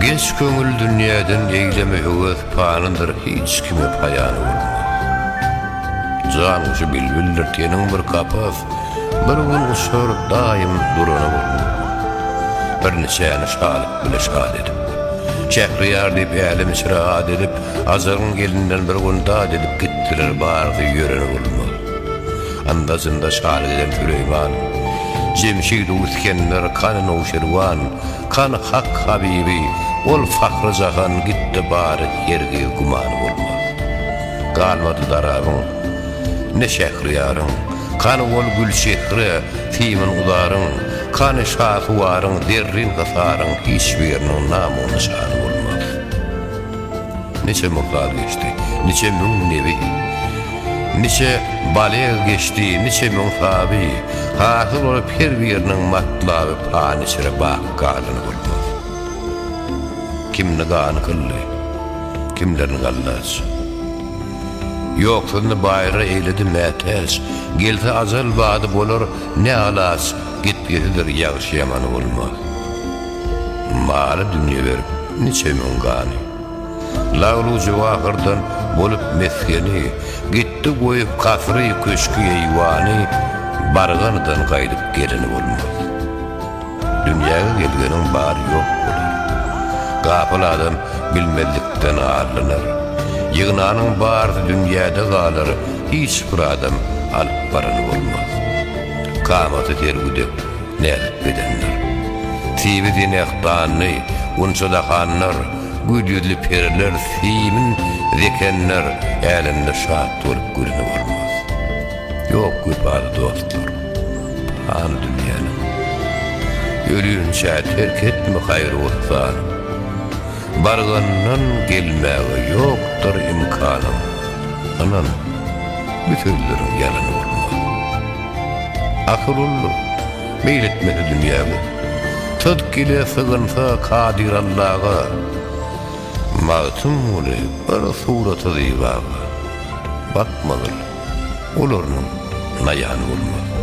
Geç köňül dünýäden eýleme höwes Panydyr hiç kime paýany bolmaz. Jan guşy bilbildir teniň bir kapas, Bir gün uçar daýym durany bolmaz. Bir niçäni şalyk bile şat edip. Şähriýar diýip älem içre at edip, Ajalyň elinden bir gün dat edip gitdiler barysy ýöreni bolmaz. Anda-jynda şalyk eden Süleýman, Jemşid-u Isgender, kany Nowşirwan, Kany Hak habibi, ol fahry jahan gitdi bary hergiz gümany bolmaz. Galmady Darabyň, ne Şähriýaryň, Kany ol Gülçehre, Simin uzaryň, Kany Şasuwaryň, Zerrin hysaryň hiç biriniň nam-u-nyşany bolmaz. Niçe mursal geçdi, niçe müň nebi, Niçe balyg geçdi, niçe müň saby, Hasyl bolup her biriniň matlaby Pany içre baky galany bolmaz. Kimni gany kyldy, kimlerini gallaç. Ýoksuzyny baýra eýledi mätäç, Gelse ajal bady bolar ne alaç, Gitgisidir ýagşy-ýamany bolmaz. Maly dünýe berip niçe müň gany. Laglu-jowahyrdan bolup mesgeni, Gitdi goýup kasry, köşki-eýwany, Barganydan gaýdyp geleni bolmaz. Dünýäge gelgeniň bary ýok bolar. Gapyl adam bilmezlikden arlanar. Ýygnanyň barysy dünýäde galar, Hiç bir adam alyp barany bolmaz. Kamaty serwi dek näzik bedenler. Sibi zenehdanly, gunça dahanlar, Gül ýüzli periler, simin zekenler Älemde şat bolup güleni bolmaz. Ýok wepaly dostlar, pany dünýäniň. Ölinçä terk etme haýry-yhsany. Bargandan gelmäge ýokdur imkanyň. Ynan, bu sözleriň ýalany bolmaz. Akyl uldur, meýl etmese dünýäge. Sydk ile sygynsa Kadyr Allaga. Magtymguly bir suraty zybaga. Bakmagyl, olarynyň naýany bolmaz.